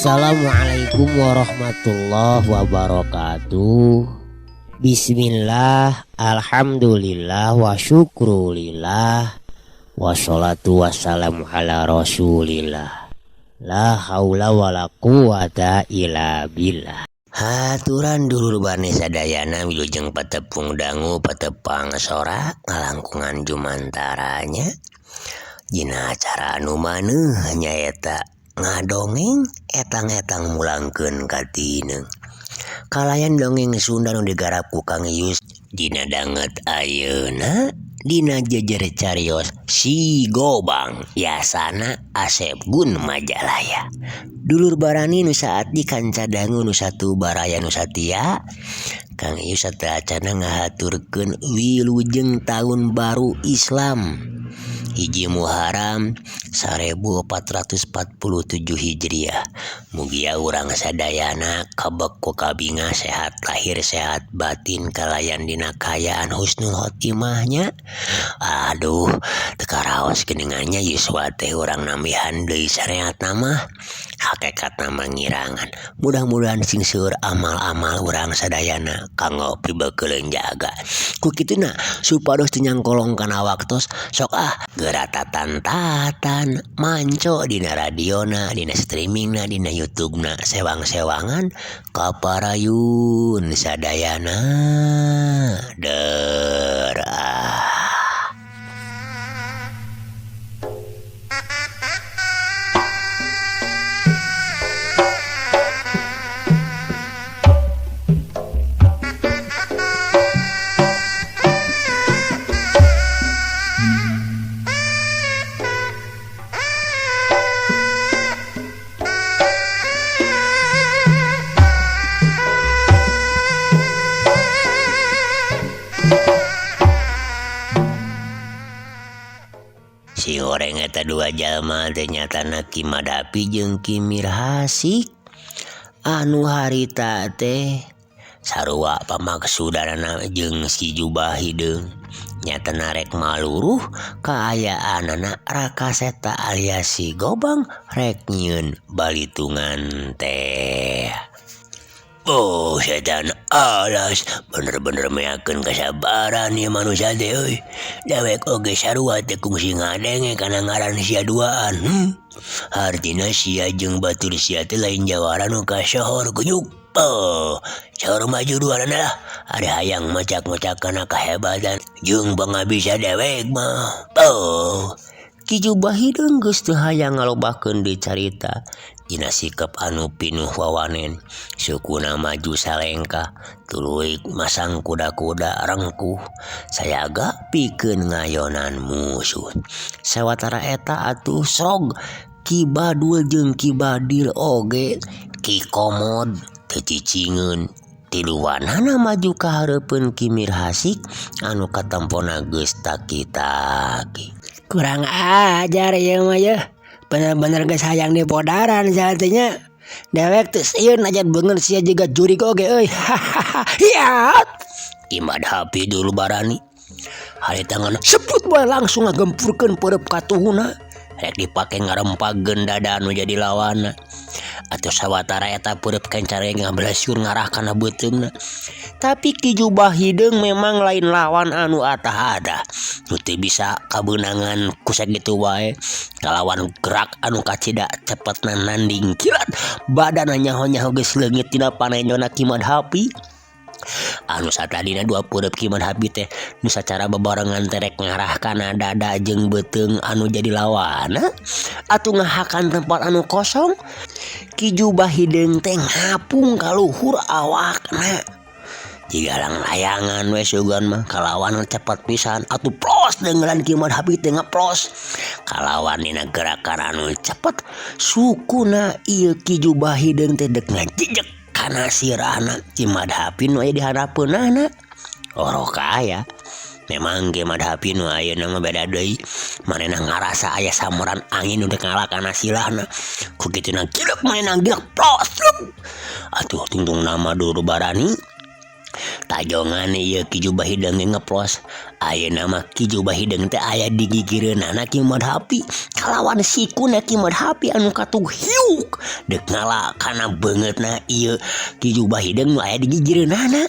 Assalamualaikum warahmatullahi wabarakatuh. Bismillah, alhamdulillah, wa syukrulillah, wassalatu wassalamu ala rasulillah. La haula wala quwata illa billah. Haturan dulur barani sadayana wilujeng patepung dangu patepang sora ngalangkungan jumantaranya. Dina acara anu maneuh nyaeta ngadongeng etang-etang mulangkeun ka tineung. Kalayan dongeng Sunda nu digarap ku Kang Yus dina danget ayeuna dina jejer carios Si Gobang yasana Asep Gun Majalaya. Dulur barani nu saat di kanca dangu nu satu baraya nu satia, Kang Yus sateuacanna ngahaturkeun wilujeng taun baru Islam 1 Muharram 1447 Hijriah. Mugia urang sadayana kabek ku kabinga sehat lahir sehat batin kalayan dina kaayaan husnul khotimahnya. Aduh, teu karaos geuningannya yuswa teh urang nambihan deui sareatna mah. Hakikatna mah ngirangan. Mudah-mudahan sing seueur amal-amal urang sadayana kanggo pibeukeuleuh jaga. Ku kituna supados teu nyangkolong kana waktos sok ah geura tatan-tatan manco dina radiona, dina streamingna, dina YouTubena sewang-sewangan kaparayun sadayana. Der ah. Si goreng eta dua jalma teh nyatana Ki Madapi jeung Ki Mirhasik anu harita teh sarua pamaksudanana jeung si Jubah Hideung nyatana rek maluruh kaayaanana Rakaseta alias si Gobang rek nyieun balitungan teh. Oh setan alas bener-bener meakeun kasabaran ieu manusia teh euy. Dewek oge sarua teh kungsi ngadenge kana ngaran sia duaan. Hartina sia jeung batur sia teh lain jawara nu kasohor kunyuk. Oh, sohor maju duanana lah. Ari hayang macak-macak kana kahebatan jeung pangabisa dewek mah. Oh, Ki Jubah Hideung geus teu hayang ngalobakeun deui carita. Dina sikap anu pinuh wawanen, sukuna maju salengkah, tuluy masang kuda-kuda rengkuh, sayaga pikeun ngayonan musuh. Sawatara eta atuh srog Ki Badul jeung Ki Badil oge, Ki Komod teu cicingeun. Tiluanana maju ka hareupeun Ki Mirhasik anu katempona geus taki-taki. Kurang ajar ieu mah yeuh. Bener-bener geus hayang dipodaran saatnya. Dewek teu sieun aja beungeut sia jiga jurig oge euy. Hiat. Ki Madhapi dulu barani. Hari tangan sebut bae langsung ngagempurkeun peureub katuhuna. Rek dipake ngarempageun dada anu jadi lawanna. Atuh sawatara eta peureub kencar ge ngablesiur ngarah kana beuteungna. Tapi Ki Jubah Hideung memang lain lawan anu atah-atah. Nu teu bisa kabeunangan ku sakitu wae. Kalawan gerak anu kacida cepetna nanding kilat. Badanna nyaho-nyaho geus leungit tina panenjona Ki Madhapi. Anu satadina dua peureub Ki Madhapi teh nu sacara bebarengan teh rek ngarah kana dada jeung beuteung anu jadi lawanna atuh ngahakan tempat anu kosong. Ki Jubah Hideung teh ngapung ka luhur awakna. Jiga langlayangan we sugan mah kalawan cepet pisan atuh plos deungelan Ki Madhapi teh ngeplos. Kalawan dina gerakan anu cepet sukuna ieu Ki Jubah Hideung teh dek ngajejek kana sirahna Ki Madhapi nu aya di harapeunana. Orok aya. Memang Ki Madhapi nu ayeuna mah beda deui. Manehna ngarasa aya samuran angin nu dek ngala kana sirahna. Ku kituna gilek manehna gilek plos. Atuh tungtung nama dulur barani. Tajongan ieu Ki Jubah Hideung ge ngeplos. Ayeuna mah Ki Jubah Hideung teh aya di gigireunana Ki Madhapi. Kalawan sikuna Ki Madhapi anu katuh hiuk dek ngala kana beungeutna ieu Ki Jubah Hideung nu aya di gigireunana.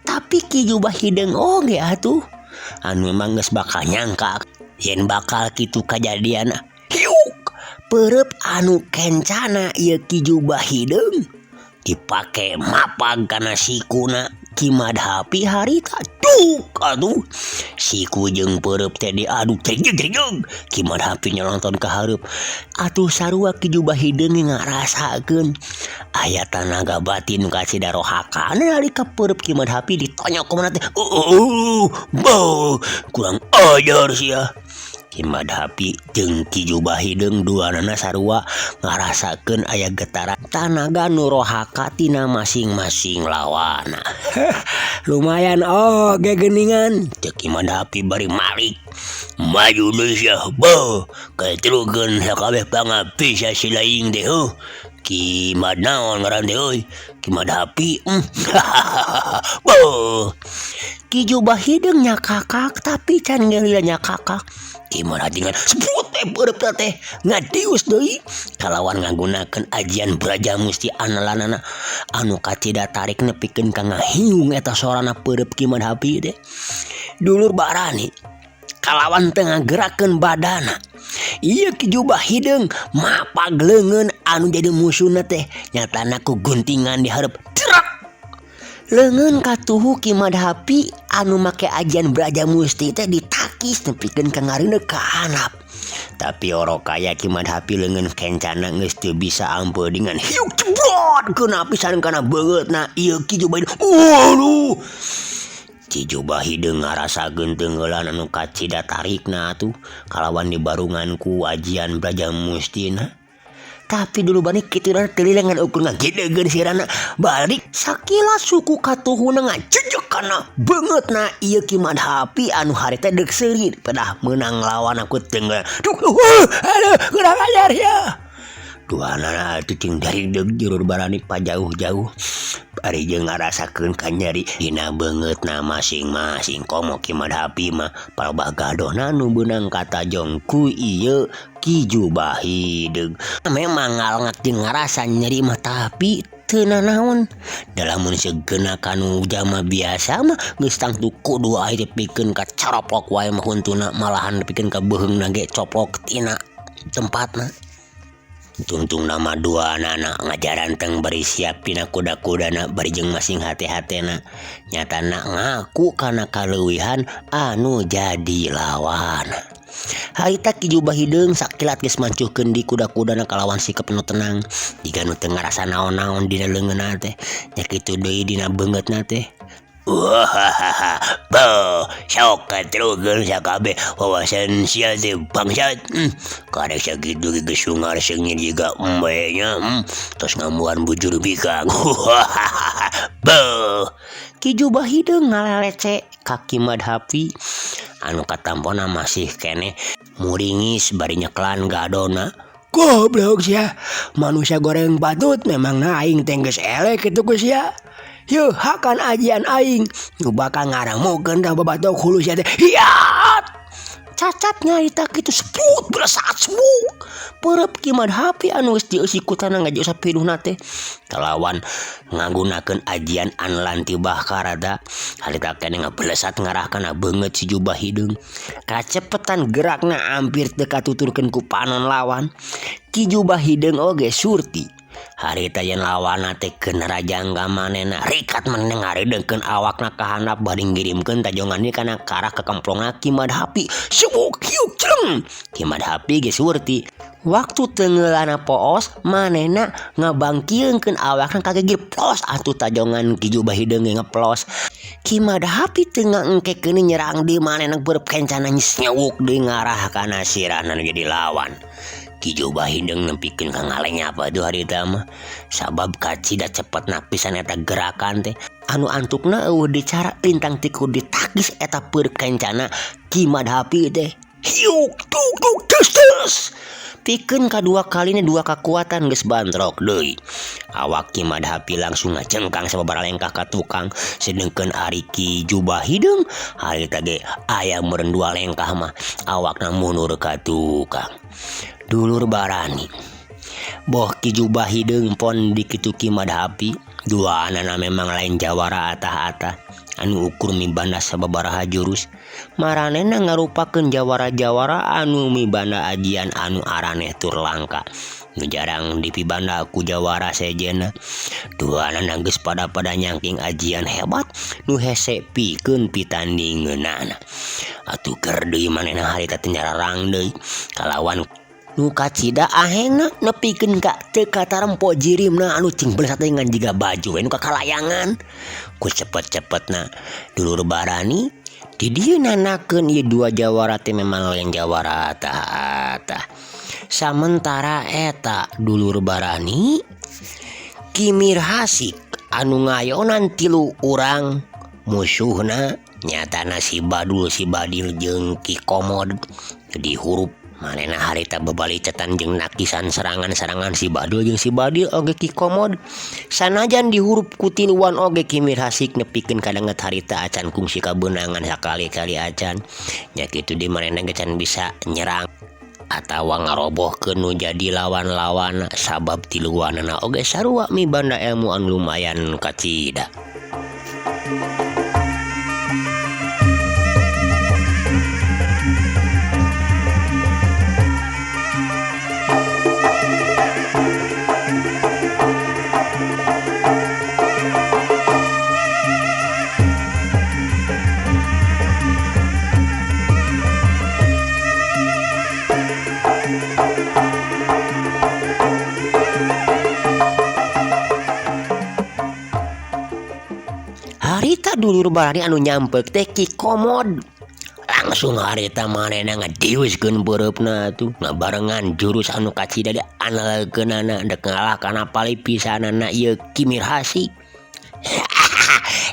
Tapi Ki Jubah Hideung oge atuh anu memang geus bakal nyangka yen bakal kitu kajadian. Hiuk peureub anu kencana ieu Ki Jubah Hideung dipake mapag kana sikuna Ki Madhapi harita duk atuh siku jeung peureub teh diaduk jreg-jreg. Ki Madhapi nyelonton ka hareup atuh sarua Ki Jubah Hideung ngarasakeun aya tanaga batin nu kacida rohakana nalika peureub Ki Madhapi ditonyok kumaha teh. Kurang ajar sia. Ki Madhapi jeung Ki Jubah Hideung duanana sarua ngarasakeun aya getaran tanaga nu rohaka tina masing-masing lawana. Lumayan oge geuningan ceuk Ki Madhapi bari malik. Maju deui sia beuh katrukeun sakabeh pangabisa si laing teh heuh. Ki Mad naon ngaran teh euy? Ki Madhapi. Beuh. Ki Jubah Hideung nyakakak tapi can geuleuh nyakakak. Ki Madhapi ngan sebut teh peureub teh ngadius deui kalawan ngagunakeun ajian Braja Musti analanana anu kacida tarik nepikeun ka ngahiung eta sorana peureub Ki Madhapi teh. Dulur barani kalawan teu ngagerakeun badana. Ieu Ki Jubah Hideung mapag leungeun anu jadi musuhna teh nyatana ku guntingan di hareup. Cerak. Leungeun katuhu Ki Madhapi anu make ajian Braja Musti teh ditakis nepikeun ka ngareundeuk ka handap. Tapi orok aya Ki Madhapi leungeun kencana geus teu bisa ampeu dengan hiuk jebrot keuna pisan kana beungeutna ieu Ki Jubah Hideung. Waduh. Ki Jubah Hideung ngarasakeun teungeulan anu kacida tarikna atuh kalawan dibarungan ku ajian Braja Mustina. Tapi dulu bani kitu teu lila ngan ukur ngagedegeun sirana balik sakilas suku katuhuna ngajejek kana beungeutna ieu Ki Madhapi anu harita deuk seuri pedah meunang lawan aku teungeulan. Duh, aduh kurang ajar ya. Duanana atuh cing darideg jurur barani pajauh-jauh. Ari jeung ngarasakeun kanyeri dina beungeutna masing-masing komo Ki Madhapi mah palebah gadohna nu beunang katajong ku ieu Ki Jubah Hideung. Memang ngalengak jeung ngarasa nyeri mah tapi teu nanaon. Da lamun segeuna kanu jalma biasa mah geus tangtu kudu aya dipikeun ka coroplok wae mah huntuna malahan dipikeun ka beuheungna ge coplok tina tempatna. Tungtung nama duanana ngajaranteng bari siap dina kuda-kudana bari jeung masing hate-hatena nyatana ngaku kana kaleuwihan anu jadi lawan. Harita Ki Jubah Hideung sakilat geus mancuhkeun di kuda-kudana kalawan sikep nu tenang jiga nu teu ngarasa naon-naon dina leungeunna teh nya kitu deui dina beungeutna teh. Wahahaha, beuh, sok katrukeun sakabeh wawasan sia teh bangsat. Karek sakitu ge geus sungar seungit jiga embe nya, tos ngambuhan bujur bikang. Wahahaha, beuh. Ki Jubah Hideung ngalelece ka Ki Madhapi anu katampona masih keneh muringis bari nyeklan gadona. Goblok sia, manusia goreng patut memangna aing teh geus eleh kitu ku sia. Yeuh hakan ajian aing nu bakal ngaramukeun tah babatok hulu sia teh. Hiat. Cacat nyarita kitu sebut belesaat sebuk. Peureub Ki Madhapi anu geus dieusi ku tanah ngaji sapiduhna teh kalawan ngagunakeun ajian anlan ti Bahkarada harita keneh ngabelesat ngarah kana beungeut si Jubah Hideung. Kacepetan gerakna hampir teu katuturkeun ku panon lawan. Ki Jubah Hideung oge surti. Harita yen lawanna teh nerajang ka manehna rikat manehna ngaredeungkeun awakna ka handap bari ngirimkeun tajongan ieu kana karah kekemplongna Ki Madhapi. Subuk hiuk celeng. Ki Madhapi geus surti. Waktu teungeulana poos manehna ngabangkieunkeun awakna kagegir plos atuh tajongan Ki Jubah Hideung ge ngeplos. Ki Madhapi teu ngaengkekeun nyerang deui manehna beureub kencana nyewuk deui ngarah kana sirahna nu jadi lawan. Ki Jubah Hideung nepikeun ka ngalenyap atuh harita mah sabab kacida cepetna pisan eta gerakan teh anu antukna eueuh dicara lintang tiku ditakis eta peur kencana Ki Madhapi teh. Hiuk tuk tuk tes tes. Pikeun kadua kalina dua kakuatan geus bantrok deui. Awak Ki Madhapi langsung ngacengkang sababaraha lengkah ka tukang sedengkeun ari Ki Jubah Hideung harita ge aya meureun dua lengkah mah awakna mundur ka tukang. Dulur barani boh Ki Jubah Hideung pon dikitu Ki Madhapi duaanana memang lain jawara atah-atah anu ukur mibanda sababaraha jurus maranehna ngarupakeun jawara-jawara anu mibanda ajian anu araneh tur langka nu jarang dipibanda ku jawara sejenna. Duaanana geus pada-pada nyangking ajian hebat nu hese pikeun pitandingeunana. Atuh ger deui manehna harita teh nyararang deui kalawan nu kacida ahengna nepikeun ka teu katarempo jirimna anu cing belas teh ngan jiga baju we nu kakalayangan. Ku cepet-cepetna dulur barani di dieu nanakeun ieu dua jawara teh memang lain jawara atah-atah. Samentara eta dulur barani Ki Mirhasik anu ngayonan tilu urang musuhna nyatana si Badul si Badil jeung Ki Komod dihurup manehna harita babalicetan jeung nakisan serangan-serangan si Badul jeung si Badil oge Ki Komod. Sanajan dihurup ku tiluan oge Ki Mirhasik nepikeun kadanget harita acan kungsi kabeunangan sakali-kali acan. Nya kitu di manehna ge can bisa nyerang atawa ngarobohkeun nu jadi lawan-lawan sabab tiluanana oge sarua mibanda ilmu anu lumayan kacida. Harita dulur barani anu nyampek teh Ki Komod. Langsung harita manehna ngadiuskeun beureupna atuh ngabarengan jurus anu kacida diandalkeunana dek ngalah kana palipisanana ieu Ki Mirhasik.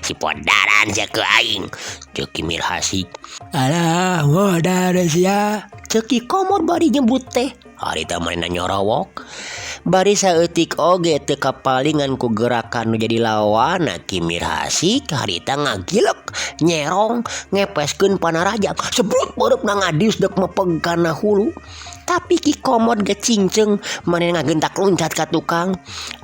Si podaran sia ke aing ceuk Ki Mirhasik. Alah modar sia ceuk Ki Komod bari nyebut teh. Harita manehna nyorowok. Bari saeutik oge teu kapalingan ku gerakan nu jadi lawanna Ki Mirhasik harita ngagilek nyerong ngepeskeun panarajang sebrut beureupna ngadius dek mepeg kana hulu. Tapi Ki Komod ge cingceung manehna ngagentak loncat ka tukang.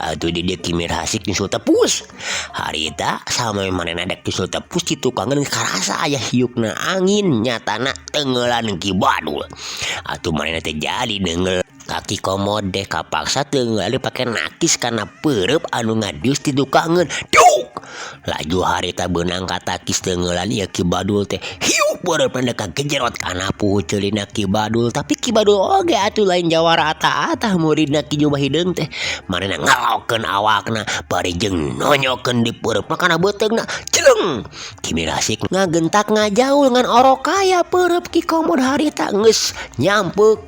Atuh di dieu Ki Mirhasik nyusul tepus. Harita sameme manehna dek nyusul tepus di tukangeun karasa aya hiukna angin nyatana teungeulan Ki Badul. Atuh manehna teh jadi deungeul ka Ki Komod deh kapaksa teungeulan dipake nakis kana peureub anu ngadius di tukangeun. Duk! Laju harita beunang katakis teungeulan ieu Ki Badul teh hiuk beureupna dek kagejerot kana puhu ceulina Ki Badul. Tapi Ki Badul oge atuh lain jawara atah-atah muridna Ki Jubah Hideung teh. Manehna ngalokeun awakna bari jeung nonyokeun di peureupna kana beuteungna. Celeng! Ki Mirhasik ngagentak ngajaul ngan orokaya peureub Ki Komod harita geus nyampek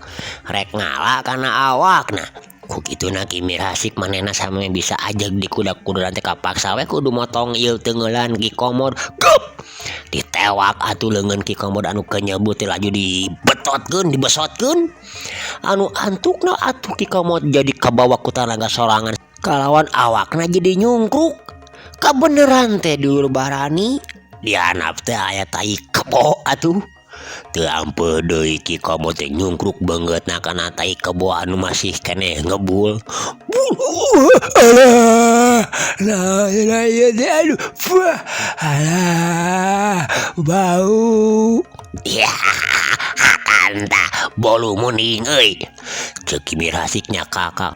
rek ngala kana awakna. Ku kituna Ki Mirhasik manehna sameme bisa ajeg di kuda-kuduran teh kapaksa we kudu motong ieu teungeulan Ki Komod. Gup! Ditewak atuh leungeun Ki Komod anu kenyebut teh laju dibetotkeun, dibesotkeun. Anu antukna atuh Ki Komod jadi kabawa ku tanaga sorangan kalawan awakna jadi nyungkruk. Kabeneran teh dulur barani dianap teh aya tai kebo atuh. Teu ampeuh deui Ki Komod teh nyungkruk beungeutna kana tai kebo anu masih keneh ngebul. Alah, nah, nah, ieu teh aduh, fuah, alah, bau. Ya, hakanta bolu muning euy. Ceuk Ki Mirhasik nyakakak.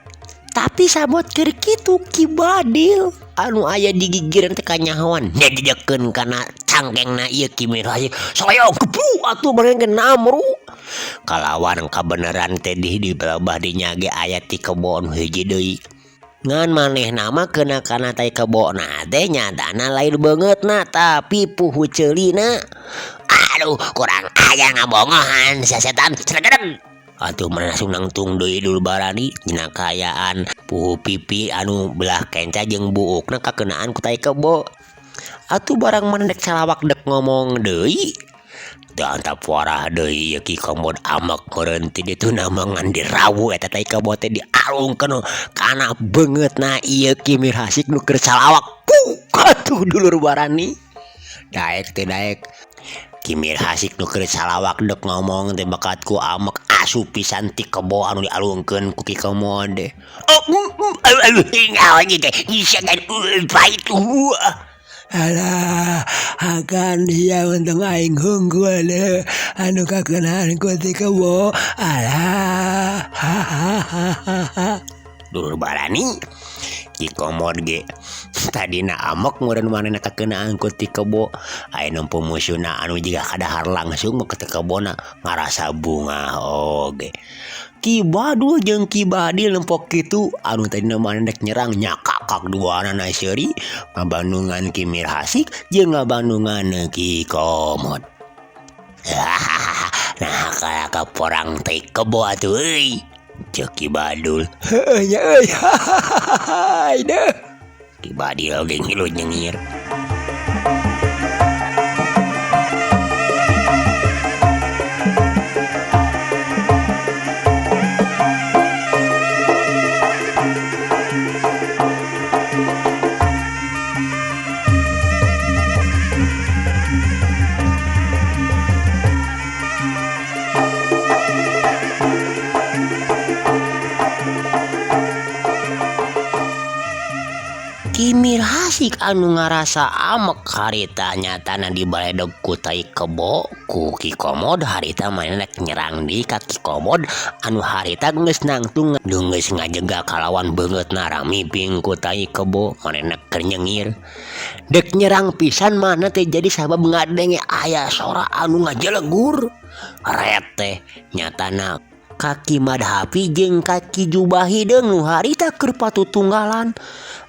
Tapi sabot keur kitu Ki Badil anu aya di gigireun teh kanyahoan nyejekeun kana cangkengna ieu Ki Mirhasik soyong gebu atuh manehna ge namru kalawan kabeneran teh di balabah dinya ge aya ti kebo nu hiji deui. Ngan manehna mah keuna kana tai kebona teh nyatana lain beungeutna tapi puhu ceulina. Aduh kurang aya ngabongohan sia setan sregedeg. Atuh manehna langsung nangtung deui dulur barani dina kaayaan puhu pipi anu belah kenca jeung buukna kakeunaan ku tai kebo. Atuh barang maneh dek salawak dek ngomong deui teu antap warah deui ieu Ki Komod amek meureun ti dituna mah ngan dirawu eta tai kebo teh dialungkeun kana beungeutna ieu Ki Mirhasik nu keur salawak. Puh atuh dulur barani daek teh daek Ki Mirhasik nu keur salawak dek ngomong teh bakat ku amek asup pisan ti kebo anu dialungkeun ku Ki Komod teh. Alah, akan dia untung aing hungkul deh anu kakenaan ku ti kebo. Alah, hahaha. Dulur barani Ki Komod ge tadina amek meureun manehna kakenaan ku ti kebo. Aya nempo musuhna anu jiga kadahar langsung mah ke kebona ngarasa bungah oge. Ki Badul jeung Ki Badil nempo kitu anu tadina manehna dek nyerang nyakakak duanana seuri ngabandungan Ki Mirhasik jeung ngabandungan Ki Komod. Nah kalah ka porang teh kebo atuh euy. Ceuk Ki Badul. Heueuh nya euy. Hahaha. Deuh. Ki Badil oge ngilu nyengir. Ki Mirhasik anu ngarasa amek harita nyatana dibaledog ku tai kebo ku Ki Komod harita manehna rek nyerang deui ka Ki Komod anu harita geus nangtung geus ngajega kalawan beungeutna ramiping ku tai kebo manehna keur nyengir. Dek nyerang pisan mana teh jadi sabab ngadenge aya sora anu ngajelegur. Ret teh nyatana Kaki Madhapi jeung Kaki Jubah Hideung nu harita keur patutunggalan.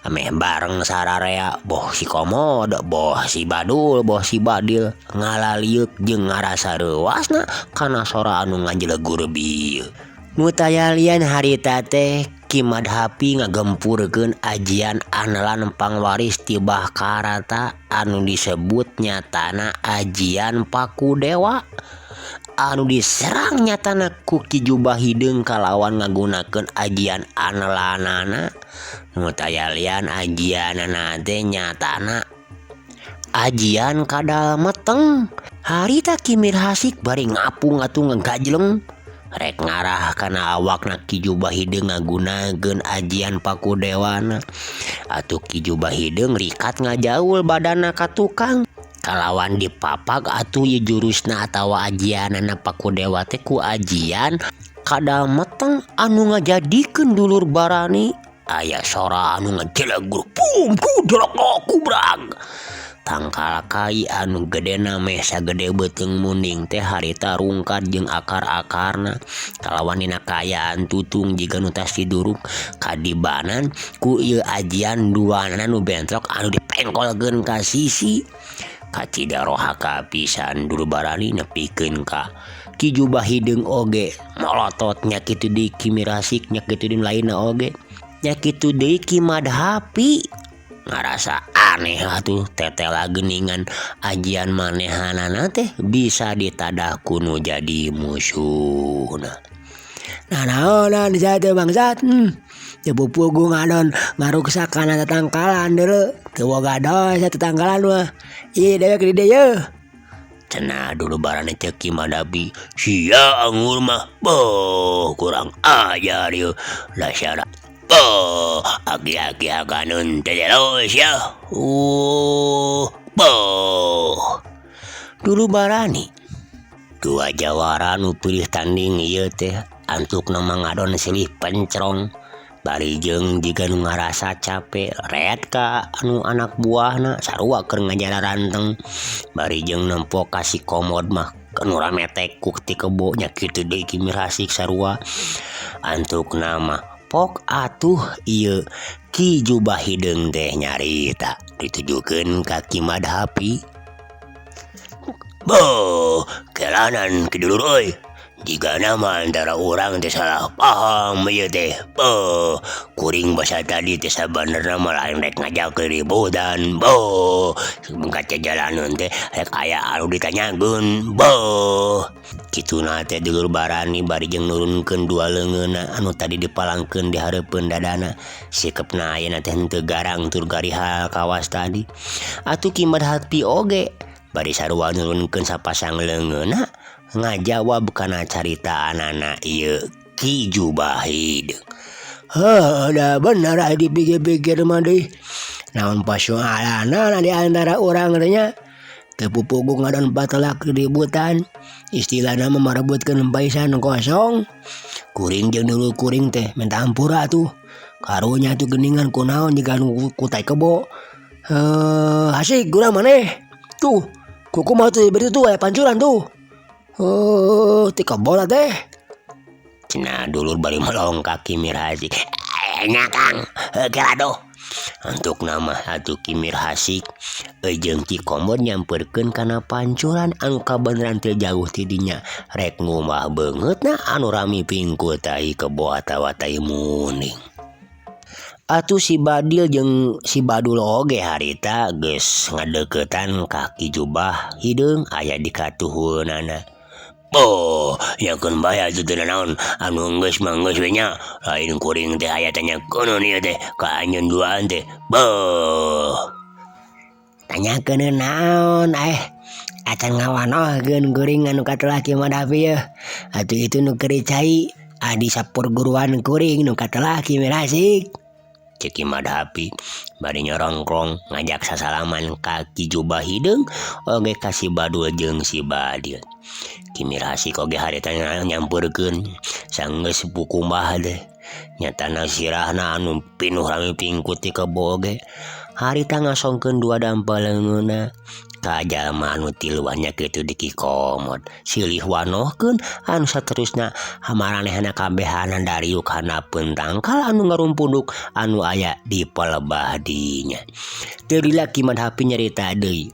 Ameh bareng sararea boh si Komod, boh si Badul, boh si Badil ngalalieuk jeung ngarasa reuasna kana sora anu ngajelegur bieu. Nu tayalian harita teh Ki Madhapi ngagempurkeun ajian andalan pangwaris ti Bah Karata anu disebut nyatana ajian Paku Dewa. Anu diserang nyatana ku Ki Jubah Hideung kalawan ngagunakeun ajian andalanana. Nu tayalian ajianana teh nyatana ajian kadal meteng. Harita Ki Mirhasik bari ngapung atuh ngagajleng rek ngarah kana awakna Ki Jubah Hideung ngagunakeun ajian Paku Dewana. Atuh Ki Jubah Hideung rikat ngajaul badanna ka tukang. Kalawan dipapag atuh ieu jurusna atawa ajianana Paku Dewa teh ku ajian kadal meteng anu ngajadikeun dulur barani. Aya sora anu ngajelegur pum kudrok kubrag. Tangkal kai anu gedena meh sagede beuteung munding teh harita rungkad jeung akar-akarna. Kalawan dina kaayaan tutung jiga nu tas diduruk kadibanan ku ieu ajian duanana nu bentrok anu dipengkolkeun ka sisi. Kacida rohaka pisan dulur barani nepikeun ka Ki Jubah Hideung oge molotot nya kitu deui Ki Mirhasik nya kitu deui lainna oge nya kitu deui Ki Madhapi. Ngarasa aneh atuh tetela geuningan ajian manehanana teh bisa ditadah ku nu jadi musuhna. Nah naonan sia teh bangsat. Teu pupugu ngadon ngaruksak kana tatangkalan deuleu. Teu boga dosa tatangkalan mah. Ih dewek di dieu. Cenah dulu barana ceuk Ki Madhapi. Sia angur mah boh kurang ajar ieu. Dasar boh aki-aki hakaneun teh sia. Boh. Dulu barani dua jawara nu pilih tanding ieu teh antukna mah ngadon silih pencrong. Bari jeung jiga nu ngarasa capek red ka anu anak buahna sarua keur ngajara ranteng. Bari jeung nempo ka si Komod mah anu rame tekuk ti kebo nya kitu deui Ki Mirhasik sarua. Antukna mah pok atuh ieu Ki Jubah Hideung teh nyarita ditujukeun ka Ki Madhapi. Boh, kelanan ki dulur euy. Jigana mah antara urang teh salah paham ieu teh. Boh, kuring basa tadi teh sabenerna mah lain rek ngajak keributan. Boh, kaca jalanan teh rek aya anu ditanyakeun. Boh, kituna teh dulur barani bari jeung nurunkeun dua leungeunna anu tadi dipalangkeun di hareupeun dadana. Sikepna ayeuna teh henteu garang tur garihal kawas tadi. Atuh Ki Madhapi oge bari sarua nurunkeun sapasang leungeunna ngajawab kana caritaanana ieu Ki Jubah Hideung. Heuh, da bener aya dipikir-pikir mah deui. Naon pasoalanna di antara urang teh nya. Teu pupugu ngadon patelak keributan. Istilahna mah marebutkeun paisan kosong. Kuring jeung dulur kuring teh minta ampura atuh. Karunya atuh geuningan kunaon jiga nu ku tai kebo. Heuh, asik urang maneh. Tuh, kukumaha tuh beri tuh aya pancuran tuh. Heuh, ti kebo teh. Cenah dulur bari melong ka Ki Mirhasik. Nya Kang, heuh kira duh. Antukna mah atuh Ki Mirhasik jeung Ki Komod nyamperkeun kana pancuran anu kabeneran teu jauh ti dinya. Rek ngumbah beungeutna anu rami pingkut tai kebo atawa tai muning. Atuh si Badil jeung si Badul oge harita geus ngadeuketan ka Ki Jubah Hideung aya di katuhunana. Oh, yakeun bae atuh teu nanaon anu geus mah geus we nya. Lain kuring teh aya tanyakeun ieu teh ka anjeun duaan teh. Beuh. Tanyakeun naon acan ngawanohkeun kuring anu katelah Ki Madhapi yeuh. Atuh itu nu keur cai adi sapurguruan kuring nu katelah Ki Mirhasik. Cek Ki Madhapi bari nyorongkrong ngajak sasalaman ka Ki Jubah Hideung oge ka si Badul jeung si Badil. Ki Mirhasik oge harita nyamperkeun sanggeus pukumbah teh. Nyatana sirahna anu pinuh rami pingkut ti kebo oge. Harita ngasongkeun dua dampal leungeunna ka jalma anu tiluan nya kitu di Ki Komod. Silih wanohkeun anu saterusna hamaranehna kabehanan dariuk handapeun tangkal anu ngarumpuduk anu aya di pelebah dinya. Teu lila Ki Madhapi nyarita deui.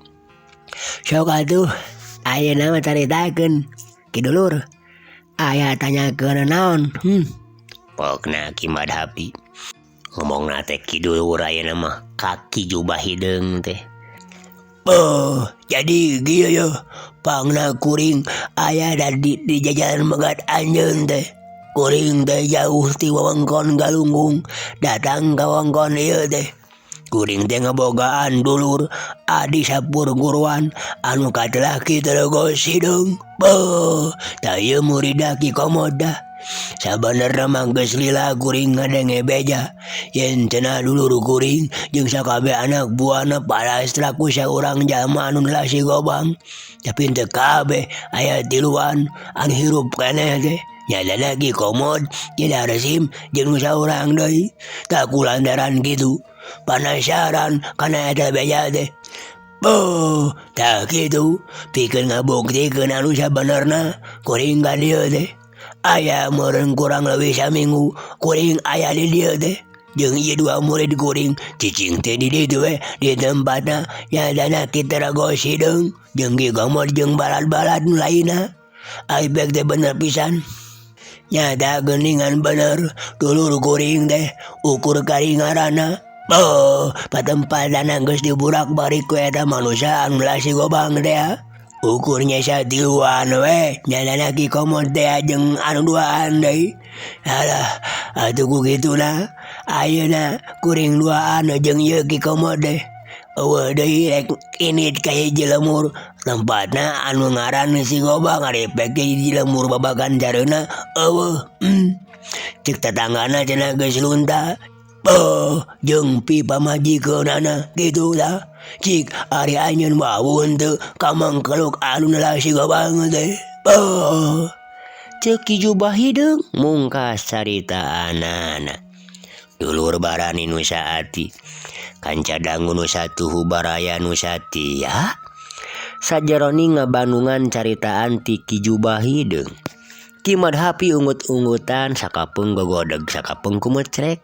Sok atuh ayeuna mah caritakeun Ki dulur. Aya tanyakeun naon? Pokna Ki Madhapi ngomongna teh Ki dulur ayeuna mah ka Ki Jubah Hideung teh. Oh, jadi kieu yeuh pangna kuring aya di jajaran megat anjeun teh. Kuring teh jauh ti wewengkon Galunggung datang ka wewengkon ieu teh. Kuring teh ngabogaan dulur adi sapurguruan anu katelah Ki Terogos Hideung. Beuh, tah ieu muridna Ki Komod dah. Sabenerna mah geus lila kuring ngadenge beja yen cenah dulur kuring jeung sakabeh anak buahna palastra ku saurang jalma anu lasi gobang. Tapi teu kabeh aya tiluan anu hirup keneh teh. Nyatana Ki Komod, Ki Darsim jeung nu saurang deui. Tah kulantaran kitu panasaran kana eta beja teh. Beuh, tah kitu pikeun ngabuktikeun anu sabenerna kuring ka dieu teh. Aya meureun kurang leuwih saminggu kuring aya di dieu teh. Jeung ieu dua murid kuring cicing teh di ditu we di tempatna nyatana Ki Terogos Hideung jeung Ki Komod jeung balad-balad nu lainna. Ai bek teh bener pisan. Nyata geuningan bener dulur kuring teh ukur karingarana. Beuh, patempatana geus diburak-barik ku eta manusia anu lasi gobang teh. Ukur nyesa tiluan we nyatana Ki Komod teh jeung anu duaan deui. Alah, atuh ku kituna ayeuna kuring duaan jeung ieu Ki Komod teh. Eueuh deui rek init ka hiji lemur tempatna anu ngaran si Gobang ari pek hiji lemur babagan careuna eueuh. Cek tetanggana cenah geus lunta. Beuh, jeung pi pamajikeunana kitu tah. Cik ari anjeun wawun teu ka mangkeluk anu lasi Gobang teh. Beuh. Ceuk Ki Jubah Hideung mungkas caritaanana. Dulur barani nu saati kanca dangu nu satuhu baraya nu satia sajeroning ngabandungan caritaan ti Ki Jubah Hideung. Ki Madhapi ungut-ungutan sakapeung gogodeg sakapeung kumecrek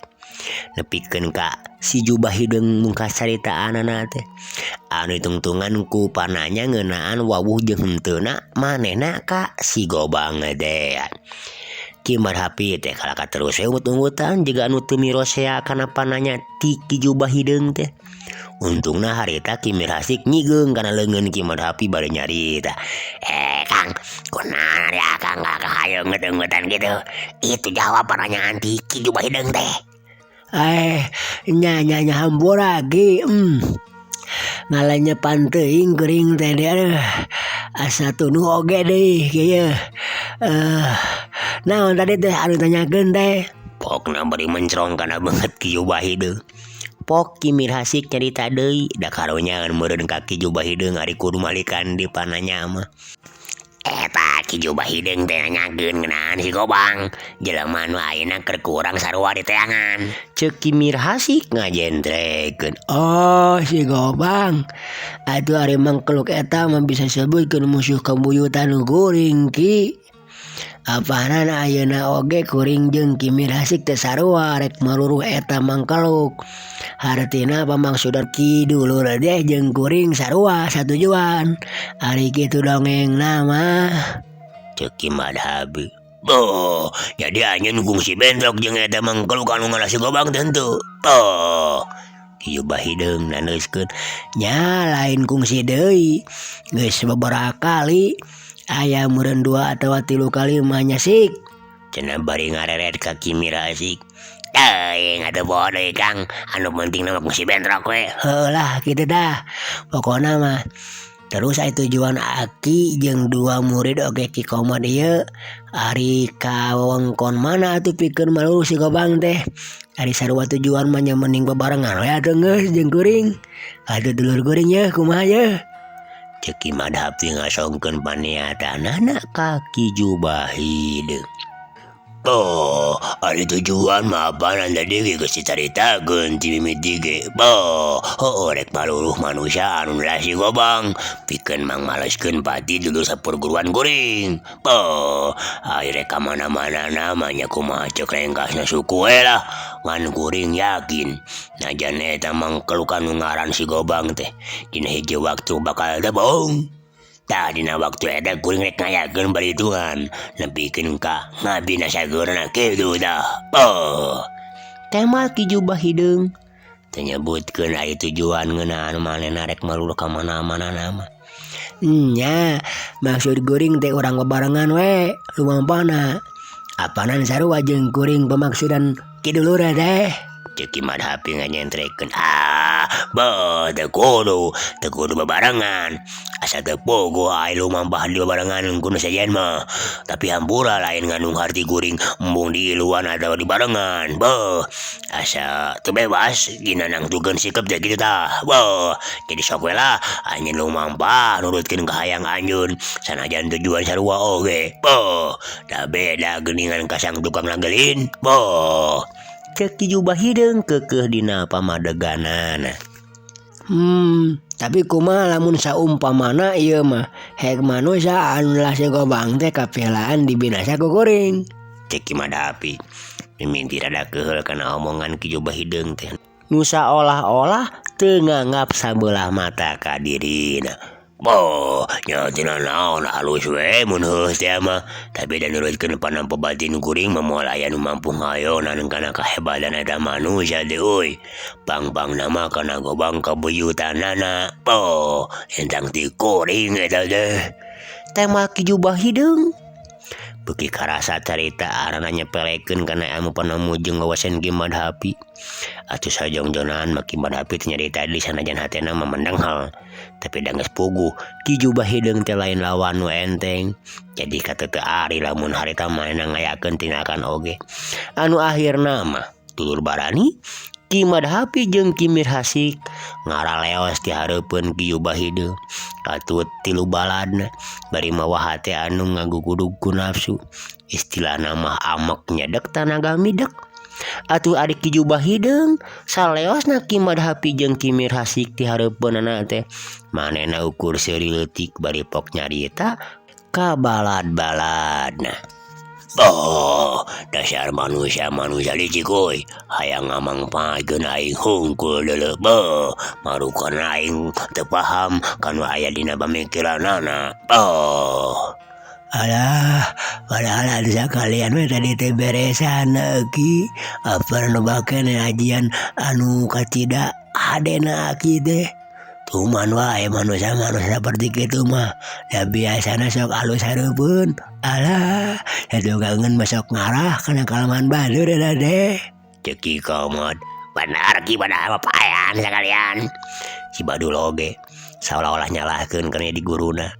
nepikeun ka si Jubah Hideung mungkas caritaanana teh anu ditungtungan ku pananya ngeunaan wawuh jeung henteuna manehna ka si Gobang teh. Ki Madhapi teh kalaka terus we ungut-ungutan jiga anu teu mirosea kana pananya ti Ki Jubah Hideung teh. Untungna harita Ki Mirhasik nyigeung kana leungeun Ki Madhapi bari nyarita. Kang, kunaon ari akang kahayeung ungut-ungutan kitu? Itu jawab pertanyaan ti Ki Jubah Hideung teh. Nya nya nya hampura Ki. Ngalenyepan teuing kuring teh aduh. Asa tunduh oge deui kieu. Naon tadi teh anu tanyakeun teh? Pokna bari mencrong kana beungeut Ki Jubah Hideung. Pok Ki Mirhasik nyarita deui da karonyaeun meureun ka Ki Jubah Hideung ari kudu malikan di pananya mah. Eta Ki Jubah Hideung teh nanyakeun ngeunaan si Gobang, jelema nu ayeuna keur kurang sarua di teangan. Ceuk Ki Mirhasik ngajentrekeun. Oh, si Gobang. Atuh ari mangkeluk eta mah bisa disebutkeun musuh kabuyutan kuring Ki. Apanan ayeuna oge kuring jeung Ki Mirhasik teh sarua rek maruruh eta mangkeluk. Hartina pamangsudan Ki dulur teh jeung kuring sarua satujuan. Ari kitu dongengna mah. Ceuk Ki Madhabi. Boh, jadi anjeun kungsi bentrok jeung eta mangkeluk anu ngalah si Gobang teh henteu. Boh, Ki Jubah Hideung naneuskeun. Nya lain kungsi deui. Geus babaraha kali aya meureun 2 atawa 3 kali mah nya sik. Cenah bari ngareret ka Ki Mirhasik. Teuing atuh boh deui Kang, anu penting mah kungsi bentrok we. Heuh lah kitu tah. Pokona mah terus aya tujuan aki jeung 2 murid oge Ki Komod ieu ari ka wewengkon mana atuh pikeun maluruh si Gobang teh. Ari sarua tujuan mah nya mending bebarengan we atuh geus jeung kuring. Atuh dulur kuring yeuh kumaha yeuh. Ceuk Ki Madhapi ngasongkeun paniatanana ka Ki Jubah Hideung. Oh, ari tujuan mah apanan tadi ge geus dicaritakeun ti mimiti ge. Boh, heueuh rek maluruh manusia anu si Gobang pikeun mangmaleskeun pati dulur saperguruan kuring. Boh, ari rek ka mana-mana mah nya kumaha ceuk rengkasna suku we lah. Ngan kuring yakin najan eta mangkeluk anu ngaran si Gobang teh dina hiji waktu bakal tebong. Tah dina waktu eta kuring rek ngayakeun baritungan nepikeun ka ngabinasakeunana kitu tah. Oh, tema Ki Jubah Hideung teu nyebutkeun ari tujuan ngeunaan manehna rek maluruh ka mana-mana mah. Nya, maksud kuring teh urang bebarengan we lumampahna. Apanan sarua jeung kuring pemaksudan Ki dulur teh. Ceuk Ki Madhapi nganyentrekeun. Ah, boh teu kudu bebarengan. Asa teu pogo ai lumampah di bebarengan ku nu sejen mah. Tapi hampura lain ngandung harti kuring embung di iluan atawa di barengan. Boh, asa teu bebas dina nangtukeun sikep teh kitu tah. Boh, jadi sok we lah anjeun lumampah nurutkeun kahayang anjeun sanajan tujuan sarua oge. Boh, da beda geuningan ka sang tukang nagelin. Boh, Ceuk Ki Jubah Hideung keukeuh dina pamadeganana. Tapi kumaha lamun saumpamana ieu mah hek manusia anu lah si Gobang teh kapilaan dibinasa ku kuring. Ceuk Ki Madhapi mimiti rada keuheul kana omongan Ki Jubah Hideung teh. Nu saolah-olah teu nganggap sabelah mata ka dirina. Boh, nya cenah naon halus we mun heuh teh mah. Tapi da nurutkeun panampo batin kuring mah moal aya nu mampu ngayonan kana kahebatan eta manusia teh euy. Pang-pangna mah kana Gobang kabuyutanana. Boh, entang ti kuring eta teh. Tema Ki Jubah Hideung beuki karasa carita arana nyepelekeun kana ilmu panemu jeung wawasan Ki Madhapi. Atuh sajongjonan mah Ki Madhapi teh nyarita di sanajan hatena mah mendenghal. Tapi da geus puguh Ki Jubah Hideung teh lain lawan nu enteng. Jadi katete ari lamun harita manehna ngayakeun tindakan oge. Anu akhirna mah dulur barani Ki Madhapi jeung Ki Mirhasik ngaraleos ti hareupeun Ki Jubah Hideung. Katut tilu baladna bari mawa hate anu ngagugudug ku nafsu. Istilahna mah amek nyedek tanaga midek. Atuh ari Ki Jubah Hideung saleosna Ki Madhapi jeung Ki Mirhasik ti hareupeunana teh manehna ukur seuri leutik bari pok nyarita ka balad-baladna. Oh, dasar manusia-manusia licik euy, hayang ngamangpaatkeun aing hungkul deuleu beuh, marukan aing teu paham kana aya dina pamikiranana. Oh. Alah, padahal anu sakalian we tadi teh beresan ki apa nu bakene ajian anu kacida hadena aki teh. Tuman wae manusia-manusia seperti kitu mah. Da biasana sok alus hareupeun. Alah, sadugangeun mah sok ngarah kana kalemahan batur eta teh. Ceuk Ki Komod, bener Ki padahal mah paean sakalian. Si Badul oge saolah-olah nyalahkeun kana di guruna.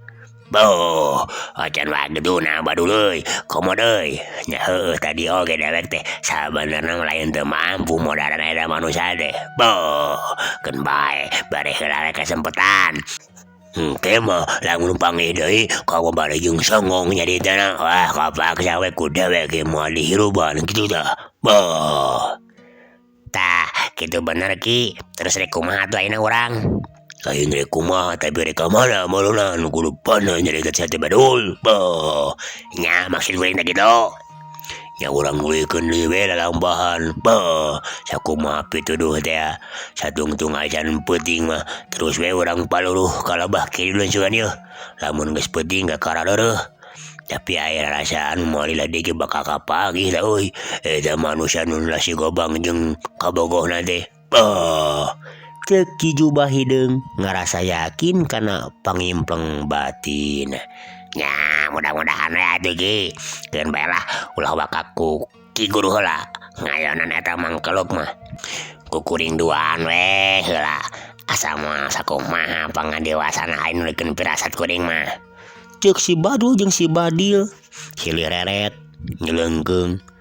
Boh, acan wae geduna Badul euy, Komod euy. Nya heueuh tadi oge dewek teh sabenerna mah lain teu mampu modaran eta manusia teh. Boh, keun bae bari heula we kasempetan. Engke mah lamun panggih deui kawa bari jeung songong nyaritana. Wah, kapaksa we ku dewek ge moal dihiruban kitu tah. Boh. Tah, kitu bener Ki. Terus rek kumaha atuh ayeuna urang? Lain rek kumaha tapi rek ka mana meureunna nu kudu pandai nyarita sia teh Badul. Boh, nya maksud kuring teh kitu. Nya urang nuluykeun deui we lalambahan. Boh, sakumaha pituduh teh satungtung acan peuting mah terus we urang paluruh kalabah kidul sugan yeuh. Lamun geus peuting kakara reureuh. Tapi aya rarasaan moal lila deui ge bakal kapanggih tah euy. Eta manusia nu si gobang jeung kabogohna teh. Boh. Ceuk Ki Jubah Hideung ngarasa yakin kana pangimpleng batin. Nya mudah-mudahan we atuh Ki. Keun bae lah ulah waka ku Ki Guru heula. Ngayonan eta mangkeluk mah. Ku kuring duaan we heula. Asa moal sakumaha pangadewasana aing nuluykeun pirasat kuring mah. Ceuk si Badul jeung si Badil silih reret nyeleungkeung.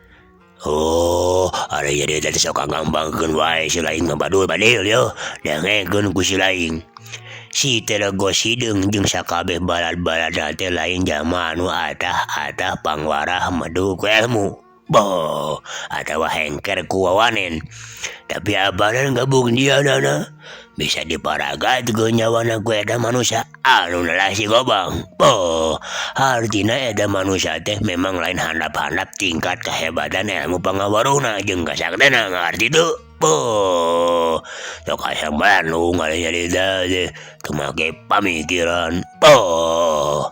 Oh, ari jadi teh sok ngambangkeun wae si laing mah Badul Badil yeuh, dengekeun ku si laing. Si Terego Sideung jeung sakabeh balad-baladna teh lain jalma anu atah-atah pangwarah medu ku ilmu. Boh, atawa hengker ku wawanen. Tapi apanan kabuktianana bisa diparagatkeun nyawana ku eta manusia anu nelah si gobang. Boh, hartina eta manusia teh memang lain handap-handap tingkat kehebatan ilmu pangawaruhna jeung kasaktena ngarti teu. Boh, sok asa Bandung ari nyarita teh teu make pamikiran. Boh.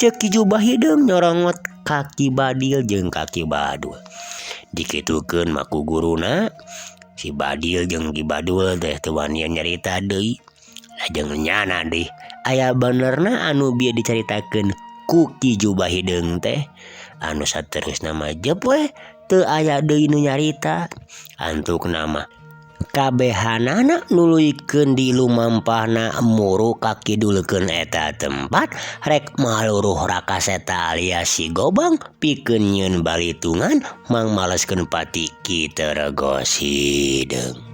Ceuk Ki Jubah Hideung nyorongot ka Ki Badil jeung ka Ki Badul. Dikitukeun mah ku guruna, si Badil jeung Ki Badul teh teu wanian nyarita deui. Lajeng nyana deui aya benerna anu bieu dicaritakeun ku Ki Jubah Hideung teh. Anu saterusna mah jep we teu aya deui nu nyarita. Antukna mah kabehanana nuluykeun di lumampahna muru kakidulkeun eta tempat rek maluruh rakaseta alias si gobang pikeun nyieun balitungan mangmaleskeun pati Ki Terego Sideung.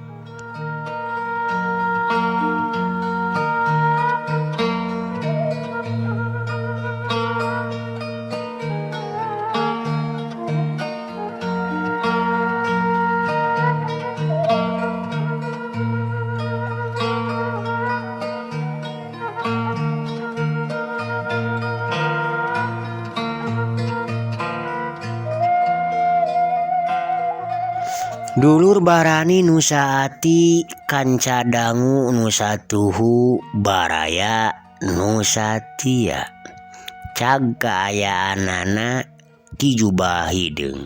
Dulur barani nu saati kanca dangu nu satuhu baraya nu satia cag kaayaanana Ki Jubah Hideung.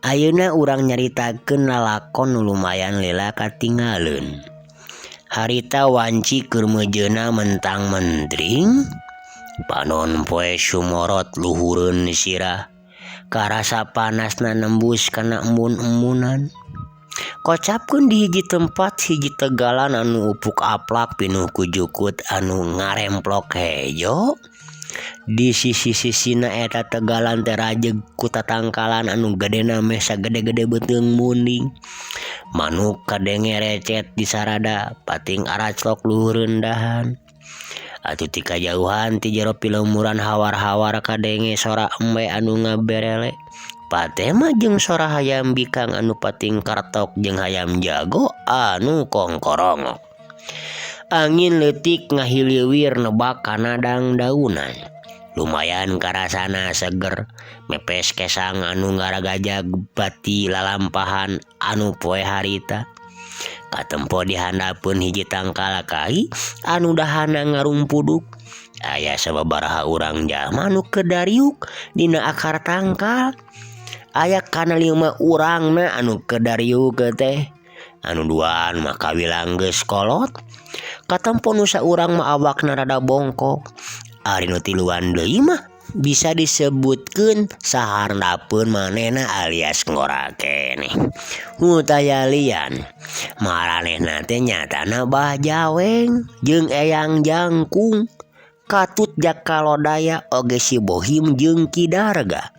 Ayeuna urang nyaritakeun lalakon nu lumayan lila katinggaleun. Harita wanci keur meujeuna mentang mentring panon poe sumorot luhureun sirah. Karasa panasna nembus kana embun-embunan. Kocapkeun di hiji tempat hiji tegalan anu upuk aplak pinuh ku jukut anu ngaremplok hejo. Di sisi-sisina eta tegalan teh rajeg ku tatangkalan anu gedena meh sagede-gede beuteung munding. Manuk kadenge recet di sarada pating araclok luhureun dahan. Atuh ti kajauhan ti jero pilemuran hawar-hawar kadenge sora embe anu ngaberele. Patema jeung sora hayam bikang anu pating kartok jeung hayam jago anu kongkorongok. Angin leutik ngahiliwir nebak kana dangdaunan. Lumayan karasana seger mepes kesang anu ngaragajag bati lalampahan anu poe harita. Katempo dihandapeun hiji tangkal kai anu dahana ngarumpuduk. Aya sababaraha urang jalma nu keur dariuk dina akar tangkal. Aya kana 5 urangna anu keur dariuk teh. Anu duaan mah kawilang geus kolot. Katempo nu saurang mah awakna rada bongkok. Ari nu tiluan deui mah bisa disebutkeun saharnapeun manehna alias ngora keneh. Nu taya lian maranehna teh nyatana Bah Jaweng jeung Eyang Jangkung. Katut Jakalodaya oge si Bohim jeung Ki Darga.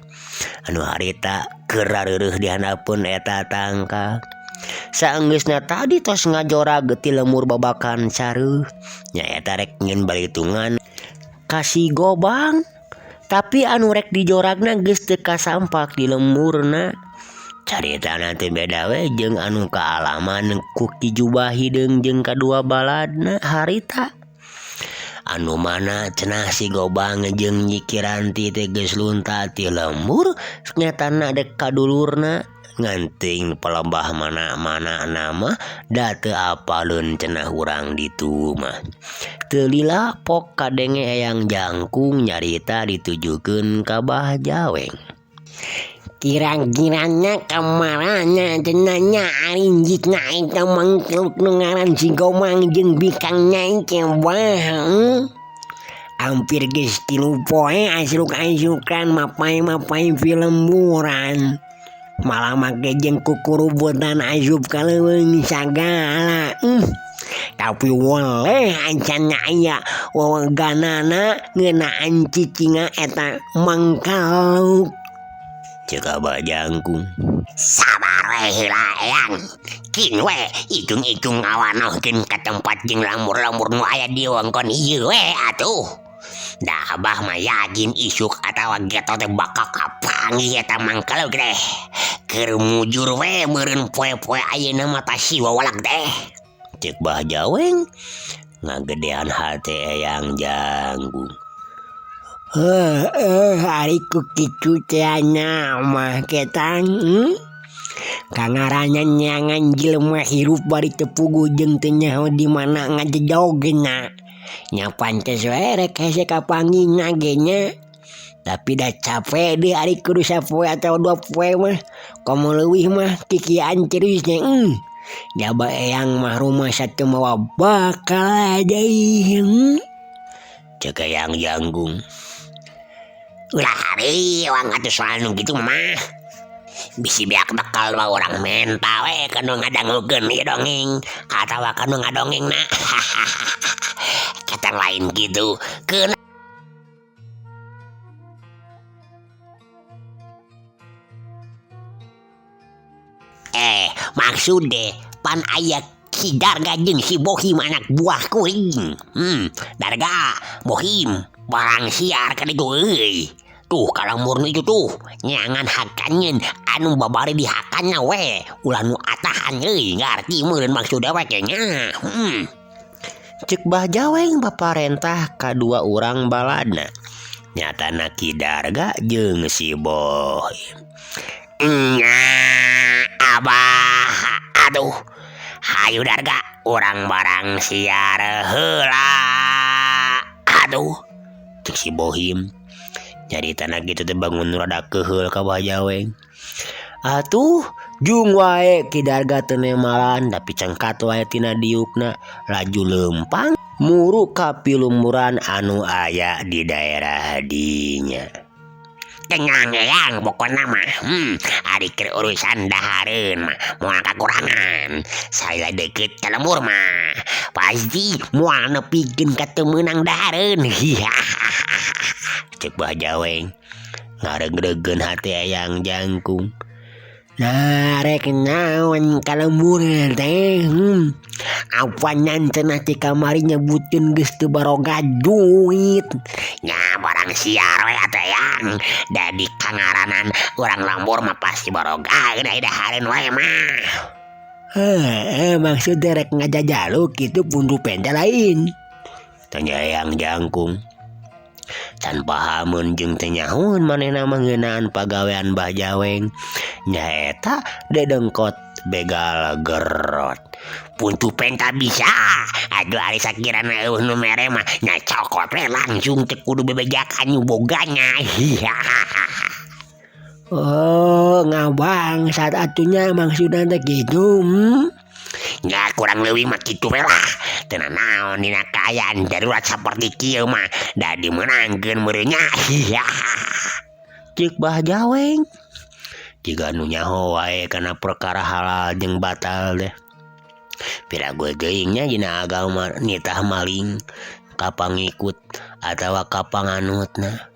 Anu harita keur rareureun dihandapeun eta tangkal. Saenggeusna tadi tos ngajorag ti lemur babakan careuh. Nyaeta rek nyeun balitungan ka si Gobang. Tapi anu rek dijoragna geus teu kasampak di lemurna. Caritana teh beda we jeung anu kaalaman ku Ki Jubah Hideung jeung kadua baladna harita. Anu mana cenah si Gobang jeung Nyi Kiranti teh geus lunta ti lembur nyatana dek kadulurna. Nganting pelembah mana-mana nama da teu apaleun cenah urang ditu mah. Teu lila pok kadenge Eyang Jangkung nyarita ditujukeun ka Bah Jaweng. Kira-kiranya kamarana cenahnya arinjitna eta mangkluk nu ngaran si Gomang jeung bikang nyai cewah. Hampir geus 3 poe asruk-asrukan mapai-mapai film buran. Malah make jeung kukurubutan asup ka leuweung sagala. Tapi weleh acan aya weweganana ngeunaan cicinga eta mangkaluk. Ceuk Abah Jangkung. Sabar we heula Eyang. Kin we itung-itung ngawanohkeun ka tempat jeung lamur-lamur nu aya di wewengkon ieu we atuh. Dah Abah mah yakin isuk atawa geto teh bakal kapanggih eta mangkaluk teh. Keur mujur we meureun poe-poe ayeuna mah tasi wawalak teh. Ceuk Bah Jaweng ngagedean hate Eyang Jangkung. Heuh, ari ku kitu teh nya mah ketang. Kangaranya nyangan jelema hirup bari teu puguh jeung teu nyaho di mana ngajejogna. Nya pantes we rek hese kapanggihna ge nya. Tapi dah capek deh ari kudu sapoe atawa 2 poe mah. Komo leuwih mah kikian terus nya. Jaba Eyang mah rumah satu mawa bakal deui. Ceuk Eyang Jangkung. Ulah hari wang atuh soal nu kitu mah. Bisi beak bakal mah urang menta we kanu ngadangukeun ieu dongeng atawa kanu ngadongengna. Ketang lain kitu. Keun maksud deh pan aya Ki Darga jeung si Bohim anak buah kuring. Darga, Bohim, barang siar ka ditu euy. Tuh kalau murni itu tuh nyangan hakanyeun anu babari dihakanna we, ulah nu atahan euy, ngarti meureun maksud dewek nya. Ceuk Bah Jaweng paparentah kadua urang baladna. Nyatana Ki Darga jeung si Bohim. Nya Abah, aduh. Hayu Darga, urang barang siar heula. Aduh, ceuk si Bohim. Jadi tanah gitu teh bangun rada keheul ka Bah Jaweng. Atuh, jung wae Ki Darga teu nemalan tapi cengkat wae tina diukna laju leumpang muru ka pilumuran anu aya di daerah dinya. Tenang Eyang pokona mah. Ari keur urusan dahareun mah moal kakurangan. Saya deket ka lembur mah pasti moal nepikeun ka teu meunang dahareun. Ceuk Bah Jaweng ngareugreugkeun hate Eyang Jangkung. Nah, rek naon ka lembur teh? Apan cenah ti kamari nyebutkeun geus teu baroga duit. Nya barang siar we atuh Eyang. Da di kangaranan urang lembur mah pasti baroga geuna dahareun wae mah. Heeh, maksud rek ngajajaluk kitu pundu penta lain. Tanya Eyang Jangkung. Can pahameun jeung teu nyahoeun manehna mah ngeunaan pagawean Bah Jaweng. Nyaeta dedengkot begal gerot. Puntu penta bisa. Aduh ari sakirana eueuh nu mere mah nya cokot we langsung teu kudu bebejakan nu boganya. Oh, ngabangsat atunya maksudna teh kitu. Nya kurang leuwih mah kitu we lah. Teu nanaon dina kaayaan darurat saperti kieu mah da dimeunangkeun meureun nya. Ceuk Bah Jaweng. Jiga nu nyaho wae kana perkara halal jeung batal teh. Piraku teuing nya dina agama nitah maling ka pangikut atawa ka panganutna.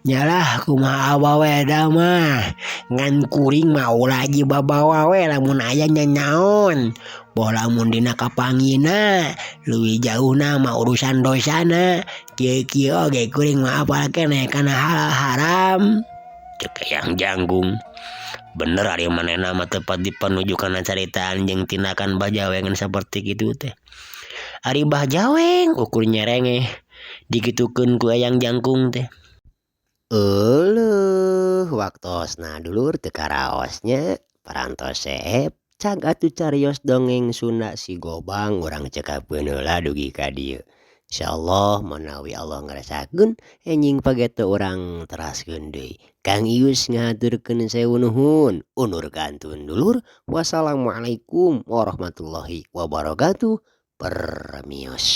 Nyalah kumaha awa we da mah. Ngan kuring mah ulah dibabawa we lamun aya nyanyaon. Boh lamun dina kapangina leuwih jauhna mah urusan dosana. Kieu-kieu oge kuring mah apal keneh kana hal haram. Ceuk Eyang Jangkung. Bener ari manehna mah tepat dipanuju kana caritaan jeung tindakan Bah Jaweng saperti kitu teh. Ari Bah Jaweng ukur nyerengeh dikitukeun ku Eyang Jangkung teh. Euleuh waktosna dulur teu karaos nya parantos seep cag atuh carios dongeng Sunda si Gobang urang cekapkeun heula dugi ka dieu. Insyaallah manawi Allah ngarasakeun enjing pageto urang teraskeun deui. Kang Ius ngahaturkeun sewu nuhun undur kantun dulur. Wassalamualaikum warahmatullahi wabarakatuh. Permios.